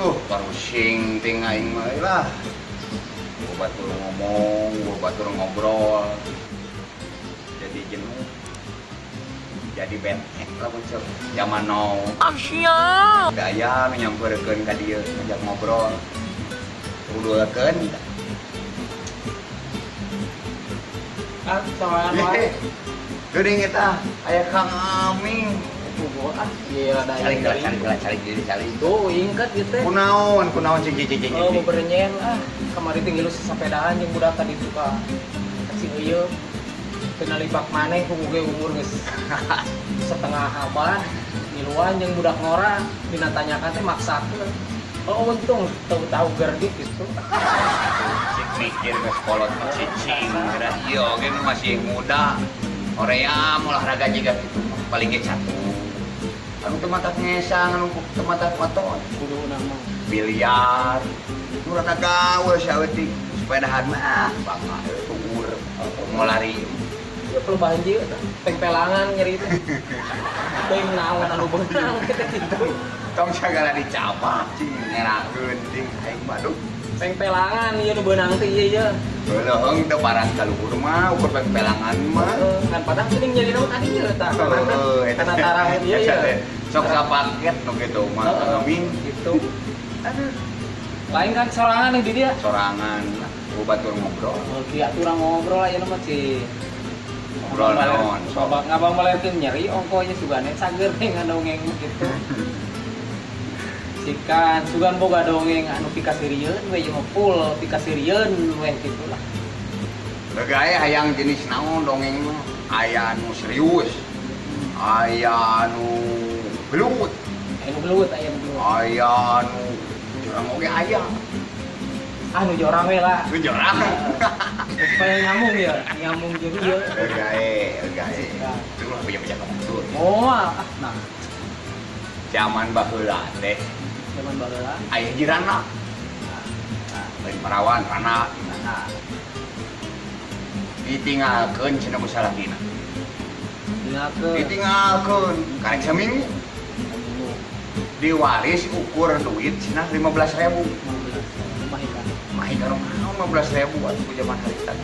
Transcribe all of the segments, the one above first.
Duh, parusing ting aing mah lah. Batur ngomong, batur ngobrol. Jadi jenuh. Jadi betek lah muncul. Zaman now. Asia. Daya nu nyamperkeun ka dieu ngajak ngobrol. Udulkeun. Ah, sorangan wae. Geuning eta aya Kang Aming. Puguh ah, ieu rada Calik lah, calik lah, calik diri calik. Tuh, ingket ieu teh. Kunaon, kunaon cing cing cing Oh, cing. beberenyen ah. Kamari teh ngilu sasapedaan jeung budak tadi tuh ka si ieu. Teu nalibak maneh puguh ge umur geus setengah abad. Ngiluan jeung budak ngora dina tanyakan teh maksakeun. Oh, untung tahu-tahu gerdik gitu. Cik mikir ke sekolah cicing geura ieu oge nu masih muda. Hoream olahraga juga gitu paling ge satu. Anu teu matak ngesang, anu teu matak motor. Kudu nama. Biliar. Nu rada gaul saeutik. Sepedahan mah bangga tuur mau lari. Ya perubahan jieu teh. Pengpelangan nyeri teh. Teuing naon anu beunang kita kitu. Tong sagala dicapak cing ngerakeun cing aing mah duh. Pengpelangan ieu nu beunang teh ieu ieu. Beuleung teu parang ka luhur mah ukur pengpelangan mah. Heeh, ngan padahal geuning nyeri naon tadi ieu tah. Heeh, eta Karena tarang ieu eta ieu. Teh. Sok sapaket nu kitu mah Heeh, Amin. gitu. Aduh, Lain kan sorangan di dia. Sorangan ku batur ngobrol. Oh, kieu atuh urang ngobrol ayeuna mah cing. Ngobrol naon? Sok. Ngabang ngabang balerkeun nyeri ongko nya sugane cager teh ngadongeng gitu. Sikan sugan boga dongeng anu pikasirieun we ieu mah full pikasirieun we kitu lah. Legae hayang jenis naon dongeng mah? Aya anu serius, aya anu gelut, Aya nu gelut, aya nu gelut. Aya anu jurang oge aya. Ah, nu jorang we lah. Nu jorang. Supaya nyambung ya, nyambung jeung ieu. Legae, legae. Sikan. Itu lah punya-punya kamu. Oh, ah, nah, Zaman baheula teh zaman baheula. Aya jirana. Lain parawan, rana. Nah, Ditinggalkeun cenah ku salakina. tinggalkeun. Ditinggalkeun karek saminggu. Saminggu. Diwaris ukur duit cenah 15.000. 15. Lumayan. Mahi karo naon 15.000 atuh ku zaman harita.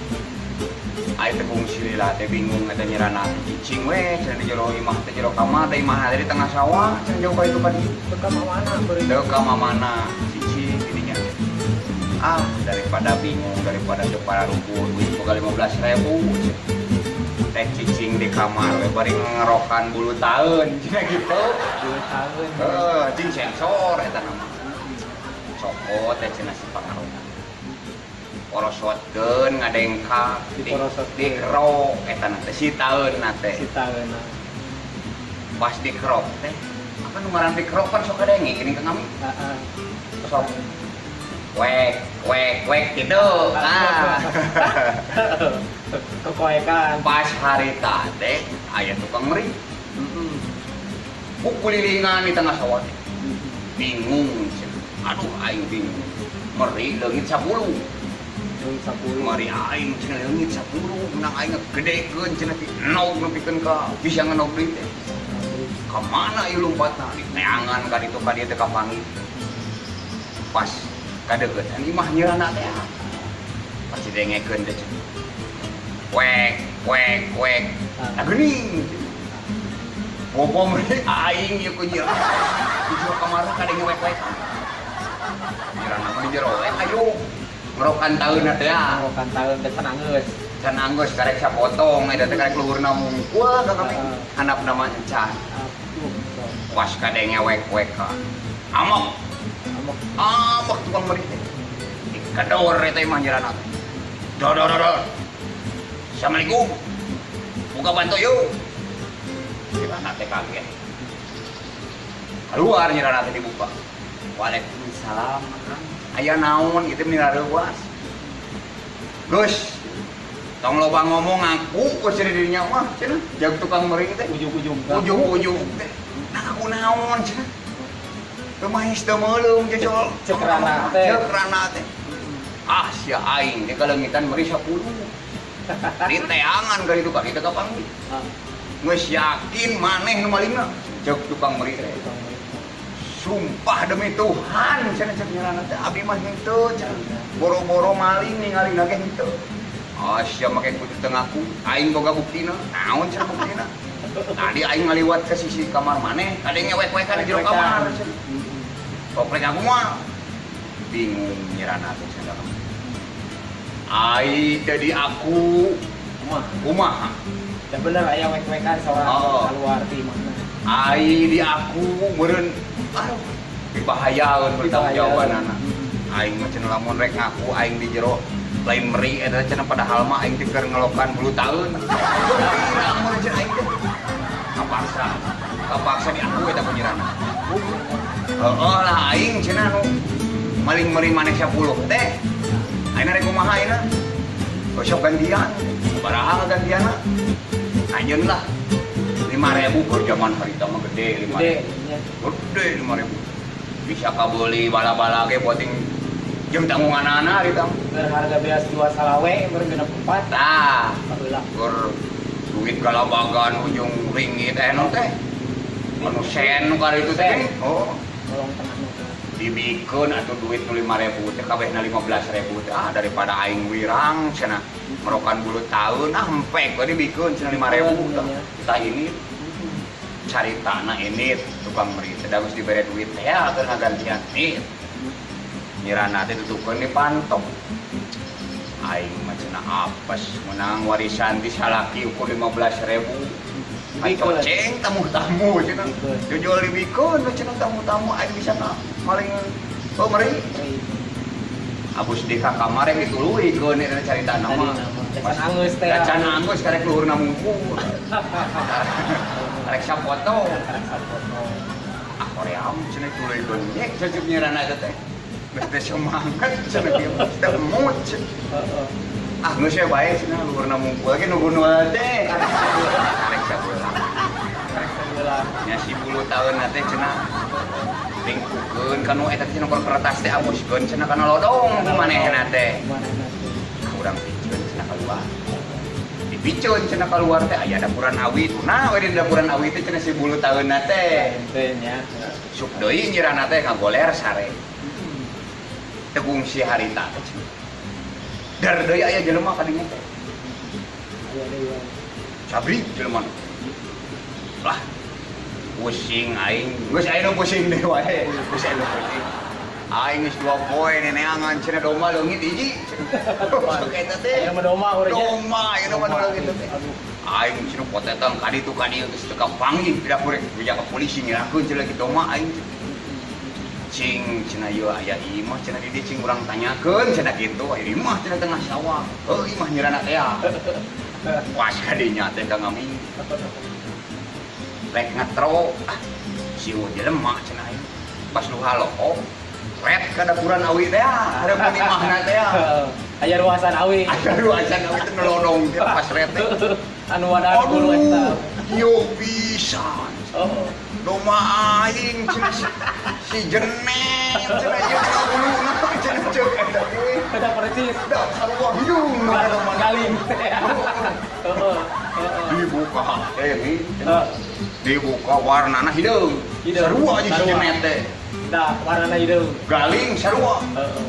Aing teh kungsi lila teh bingung eta nyirana cicing we cenah di jero imah teh, jero kamar da imah teh di tengah sawah cenah, jauh ka itu ka dieu. Teu ka mamana beureum. Teu ka mamana cicing didinya. Ah, daripada bingung, daripada teu pararuguh duit boga 15.000 teh, cicing di kamar we bari ngerokan bulu taeun cenah gitu. 2 tahun. Heuh, cing sensor eta nama. Cokot teh cenah si pangarokan. Porosotkeun ngadengkak, Diporosotkeun. Dikerok eta na teh si taeunna teh. Si taeunna. Pas dikerok teh, apa nu ngaran dikerok kan sok kadenge geuning Kang Ami. Heeh. Sok wek wek wek gitu. Nah, Kekoekan. Pas harita teh aya tukang meri. Kukulilingan di tengah sawah teh. Bingung cenah. Aduh, aing bingung. Meri leungit 10. Leungit 10. Meri aing cenah leungit 10, menang aing gedekeun cenah ti nog nepikeun ka bisa ngenog deui teh. Ka mana ieu lompatna? Diteangan ka ditu ka dieu teh kapanggih. Pas kadeuketan imah nyirana teh. Pas didengekeun teh cenah. Wek wek wek. Nah geuning. Bobo meri aing ieu ku nyirana. Di jero kamar kadenge wek wek. Nyirana mah di jero we ayo. Ngerokan taeunna teh ya. Ngerokan taeun teh can anggeus. Can anggeus, karek sapotong eta teh, karek luhurna mungkul ka kami. Handapna mah encan. Aduh, sok. Pas kadenge wek wek ka. Amok, Amok. Amok tukang meri teh. Dikedor eta imah nyirana teh. Dor dor dor. Dor. Assalamualaikum. Buka bantu yuk. Nyirana teh kaget. Keluar nyirana teh dibuka. Waalaikumsalam. Akang. Aya naon gitu meni rareuwas. Gus, tong loba ngomong, ngaku ku cenah dirinya mah cenah. Jag tukang meri teh. Ujung-ujung. Ujung-ujung teh. Nah, aku naon cenah. Teu maes teu meuleum jejol. Cek rana teh. Cek rana teh. Ah, sia aing teh kaleungitan meri 10. Diteangan ka ditu ka ditu kapanggih. Ah, Geus yakin maneh nu malingna. Cek tukang meri teh. Tukang meri. Sumpah demi Tuhan cenah cek nyirana teh abdi mah henteu cenah. Boro-boro maling ningali ge henteu. Ah, sia make kudu teu ngaku, aing boga buktina. Naon cenah buktina? Tadi aing ngaliwat ke sisi kamar maneh, tadi ngewek-wekan di jero kamar cenah. Koplek aku mah bingung nyirana teh cenah. Ai tadi aku Kumaha? Kumaha? Da bener aya wek-wekan seorang Oh. keluar ti imahna. Ai di aku meureun, aduh, dibahayakeun pertanggungjawabanana. Aing mah cenah lamun rek ngaku aing di jero lain meri eta cenah, padahal mah aing teh keur ngelokan bulu taeun. Gembira mun cenah aing teh. Kapaksa. Kapaksa di aku eta penyirana. Heeh lah aing cenah nu maling meri maneh 10 teh. Aing rek kumaha ayeuna? Oh, sok gantian. Sabaraha gantianna? Anjeun lah. 5000 keur zaman harita mah gede 5000. Gede nya. Gede 5000. Bisa kabeli bala-bala ge poting jeung tanggunganana harita mah. Keur harga beas 2 salawe meureun 64. Tah, Baheula. Keur duit galabagan ujung ringgit eh nu teh. Anu sen nu kali itu teh. Oh, Bolong tengah nu. Dibikeun atuh duit nu 5000 teh kabehna 15.000 teh. Ah, daripada aing wirang cenah merokan bulu taeun, ah empek we dibikeun cenah 5000 tah. Kita ini caritana ini tukang meri teh da geus dibere duit teh ya keur ngagantian nih. Nyirana teh tutupkeun di pantok. Aing mah cenah apes menang warisan di salaki ukur 15.000. Dibikeun. Kacoceng tamu-tamu cenah. Dibikeun. Jojol dibikeun we cenah tamu-tamu aing bisa na maling oh meri. Abus di ka kamar yang dituluikeun eta caritana mah. Tadi nama. Can anggeus teh. Can anggeus karek luhurna mungkur. Karek sapoto. Karek sapoto. Ah, hoream cenah tuluykeun. Nyek cecep nyirana eta teh. Geus teh semangat cenah kieu. Teh emut cenah. Heeh. Ah, geus we bae cenah luhurna mungkul lagi nunggu nu teh. Karek sabeula. Karek sabeula. Nya si bulu taeun teh cenah lingkukeun kanu eta teh cenah kertas teh abuskeun cenah kana lodong ku manehna teh. Manehna teh. Ah, urang piceun cenah keluar. Dipiceun cenah keluar teh aya dapuran awi. Nah, we di dapuran awi teh cenah si bulu taeunna teh. Teh nya. Sup deui nyirana teh ngagoler sare. Tegung si harita teh cenah. Dar deui aya jelema ka dinya teh. Aya deui wae. Cabri jelema. Lah, pusing aing. Geus aya nu pusing deui wae. Geus aya nu pusing. Aing geus 2 poe neneangan cenah domba leungit hiji. Sok eta teh. Aya mah domba urang nya. Domba aya mah leungit teh. Aduh. Aing cenah potetang ka ditu ka dieu geus teu kapanggih tidak kurek beja ka polisi ngirakeun cenah lagi domba aing. Cing cenah ieu aya imah cenah di dieu cing urang tanyakeun cenah kitu aya imah cenah tengah sawah. Heuh imah nyirana teh ya. Was ka dinya teh ka ngami. Rek ngetro ah sieu jelema cenah aing. Pas lu halo ret ka dapuran awi teh hareupeun imahna teh. Aya ruasan awi. Aya ruasan awi teh ngelodong teh pas ret teh. Anu wadah bulu eta. Aduh, ieu pisan. Oh. Domba aing cenah si jenet cenah ieu kana buluna cenah ceuk eta teh. Eta percis. Da sarua hidung nu domba. Galing teh. Heeh. Heeh. Dibuka teh nih. Dibuka warnana hideung. Hideung. Sarua jeung si Sarua. jenet teh. Da warnana hideung. Galing sarua Heeh.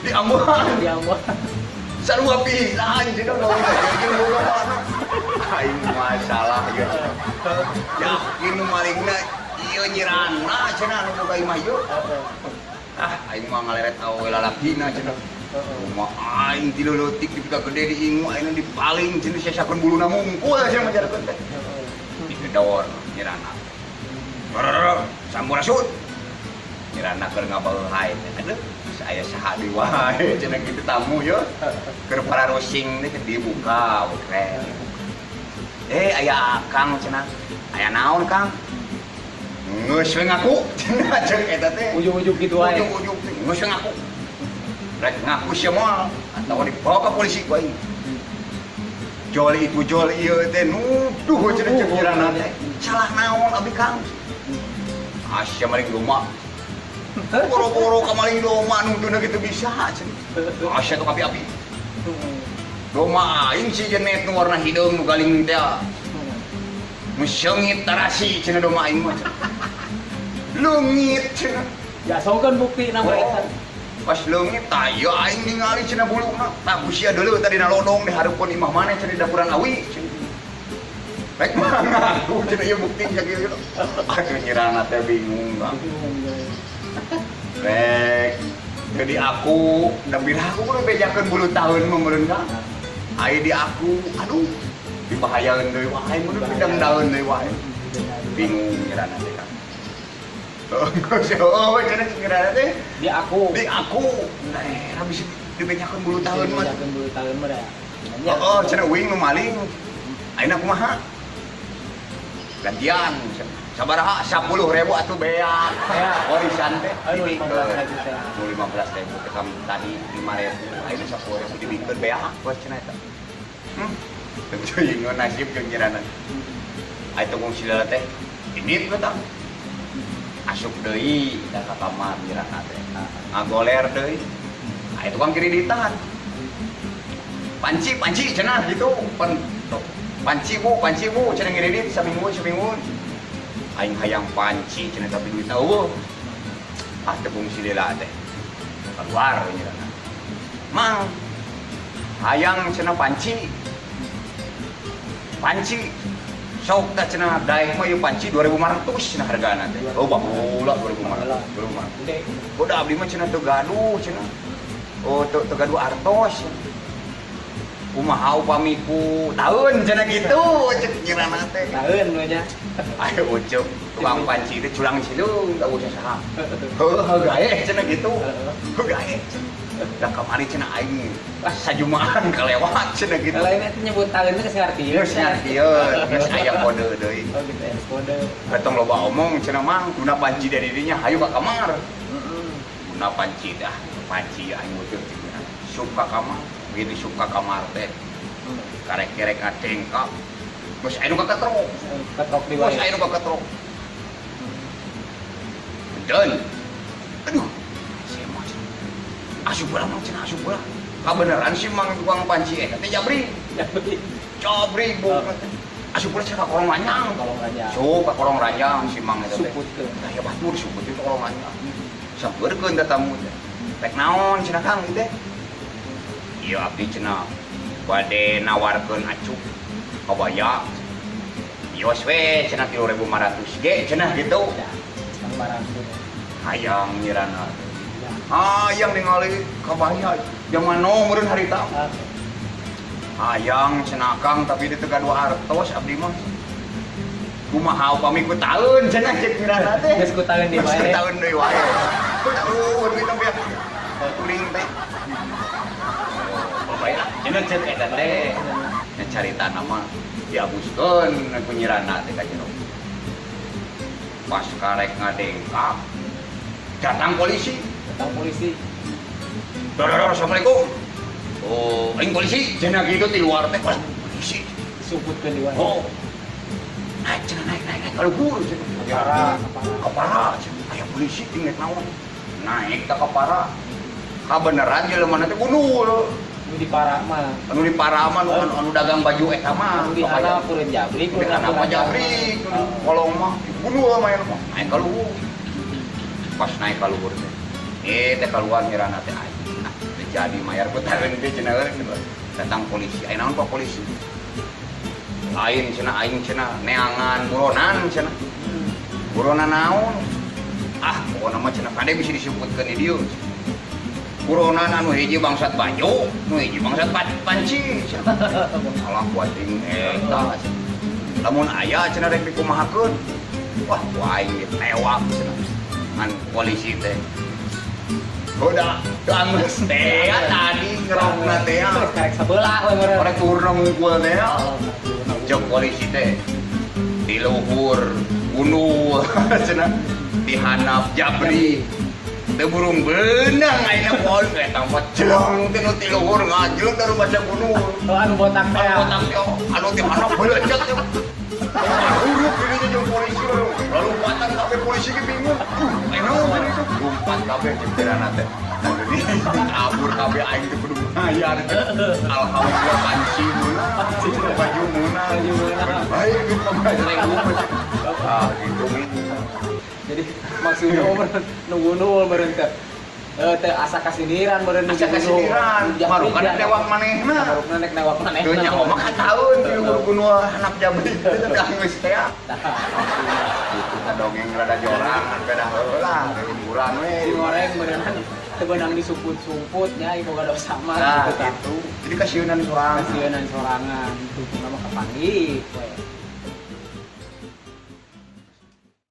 diambuhan. Diambuhan. Sarua pisan cenah nu jeung domba. Aing masalah ieu. Yakin nu malingna ieu nyirana cenah anu boga imah ieu. Heeh. Ah, aing mah ngaleret awewe lalakina cenah. Heeh. Rumah aing ti leutik dipika gede di ingu aing dipaling cenah siasakeun buluna mungkul cenah majarkeun teh. Heeh. Digedor nyirana. Brrr, sampurasun. Nyirana keur ngabeuhay teh. Aduh, aya saha deui wae cenah kitu tamu ye. Keur pararosing teh dibuka we keren. Eh, aya Akang cenah. Aya naon, Kang? Geus we ngaku cenah ceuk eta teh. Ujug-ujug gitu wae. Ujug-ujug teh geus we ngaku. Rek ngaku sia moal atawa dibawa ke polisi ku aing. Jol itu jol ieu teh nuduh cenah ceuk nyirana teh. Salah naon abi, Kang? Asya maling domba. Boro-boro ka maling domba nuduhna kitu bisa cenah. Asya tuh api-api. Domba aing si jenet nu warna hideung nu galing teh. Nu seungit tarasi cenah domba aing mah. Leungit cenah. Ya songkeun bukti nama eta. Pas leungit tah ieu aing ningali cenah buluna. Tah ku sia deuleu tadi nalodong di hareupeun imah maneh cenah di dapuran awi cenah. Rek mah ngaku cenah ieu bukti sakieu. Aduh nyirana teh bingung Kang. Rek jadi aku da bila aku kudu bejakeun bulu taun mah meureun Kang. Ai di aku aduh dibahayaeun deui wae meureun bidang daun deui wae. Bingung nyirana teh Kang. Oh, cenah nyirana teh Di aku. Di aku. Nah, bisa dibejakeun bulu taun mah. Dibejakeun bulu taun mah da. Oh, cenah uing nu maling. Ayeuna kumaha? Gantian. Sabaraha? 10.000 atuh beak. Warisan teh. Aduh, 15.000 teh. Nu 15.000 teh kami tadi 5.000, ayeuna 10.000 dibikeun beak we cenah eta. Teuing nasib jeung nyirana. Aya tukang silala teh. Ini teh tah. Asup deui da ka kamar nyirana teh. Ngagoler deui. Aya tukang kreditan. Panci, panci cenah gitu. Panci bu, cenah ngiridit saminggu saminggu. Aing hayang panci cenah tapi duit eueuh. Ah tepung silila teh. Keluar nyirana. Mang hayang cenah panci. Panci sok tah cenah daek mah ieu panci 2.500 cenah hargana teh. Oh baheula 2.500. 2.500. Udah abdi mah cenah teu gaduh cenah. Oh teu gaduh artos. Kumaha upami ku taun cenah gitu cek nyirana teh. Taun we nya. Ayo ucup tukang panci teh culang silung teu usah saha. Heuh gae cenah gitu. Heuh gae. Da kamari cenah aing lah sajumaan kalewat cenah gitu. Lain eta nyebut taun teh geus ngartieun. Geus ngartieun, geus aya kode deui. Oh gitu ya, kode. Katong loba omong cenah mang guna panci dari dirinya hayu ka kamar. Guna panci dah, panci aing ucup cenah. Sup ka kamar. Begitu suka kamar teh karek-kerek ngadengkak geus aya nu kaketrok. Ketrok di wae. Geus aya nu kaketrok. Dan aduh sia mah asup bola mang cenah asup bola. Kabeneran si mang tukang panci eta teh jabri. Jabri. Jabri bu. Asup bola cenah ka kolong ranjang. Kolong ranjang. Sup ka kolong ranjang si mang eta teh. Suputkeun. Tah ya batur suput itu kolong ranjang. Sampeurkeun teh tamu teh. Rek naon cenah Kang ieu teh? Iya abdi cenah bade nawarkeun acuk kabaya. Yos we cenah 3.500 ge cenah gitu. Hayang nyirana. Hayang ningali kabaya zaman now meureun harita. Hayang cenah Kang tapi dieu teu gaduh artos abdi mah. Kumaha upami ku taun cenah cek nyirana teh. Geus ku taun deui wae. Geus ku taun deui wae. Ku taun deui teh kuring teh. Cenah cek eta teh. Nya carita nama diabuskeun ku nyirana teh ka jero. Pas karek ngadengkak datang polisi. Datang polisi. Dor, assalamualaikum. Oh, aing polisi. Cenah gitu di luar teh, wah, polisi. Suputkeun di wae. Oh. Naik cenah naik naik naik ka luhur cenah. Kapara cenah. Aya polisi ting rek naon. Naik ta kapara. Kabeneran jelema teh gundul. Nu di para mah. Anu di para mah anu dagang baju eta mah. Anu di handap peureun jabrik, di handap mah jabrik, kolong mah gundul mah mah. Naik ka luhur. Pas naik ka luhur teh. Teh kaluar nyirana teh aing. Nah, teh jadi mayar ku tareun teh cenah euy. Datang polisi. Aya naon Pak polisi? Lain cenah aing cenah neangan buronan cenah. Buronan naon? Ah, pokona mah cenah kade bisa disebutkeun di dieu. Buronan anu hiji bangsat baju, nu hiji bangsat panci. Salah ku aing eta. Lamun aya cenah rek dikumahakeun. Wah, ku aing ditewak cenah. Ngan polisi teh. Udah, geus teh tadi ngerokna teh. Karek sabelah we meureun. Karek turun ngungkul teh. Jok polisi teh. Di luhur gundul cenah, di handap jabri. Teu burung beunang ayeuna poho eta mah jeleng teh nu ti luhur ngajeun da rumah gunung. Oh, anu botak teh. Anu botak teh, anu ti handap beulecet teh. Huruf ini jeung polisi lompatan kabeh polisi ge bingung. Aduh, naon itu? Lompat kabeh jemperanna teh. Kabur kabeh aing teh kudu bayar. Alhamdulillah panci meunang, baju meunang. Baik gitu mah. Ah gitu. Jadi Maksudnya meureun nu gundul meureun teh. Eh, teh asa kasindiran meureun nu Asa gundul. Kasindiran, marukan newak manehna. Marukna nek newak manehna. Teu nyaho mah kataun ti luhur gunul hanap jabrik teh geus teh. Tah, maksudna. Itu ka dongeng rada jorang beda heula, hiburan we. Si ngoreng meureunna teu beunang disumput-sumput nya, ieu boga dosa mah Nah, gitu tah. gitu. Jadi kasieunan sorangan. Kasieunan sorangan, tungtungna mah kapanggih we.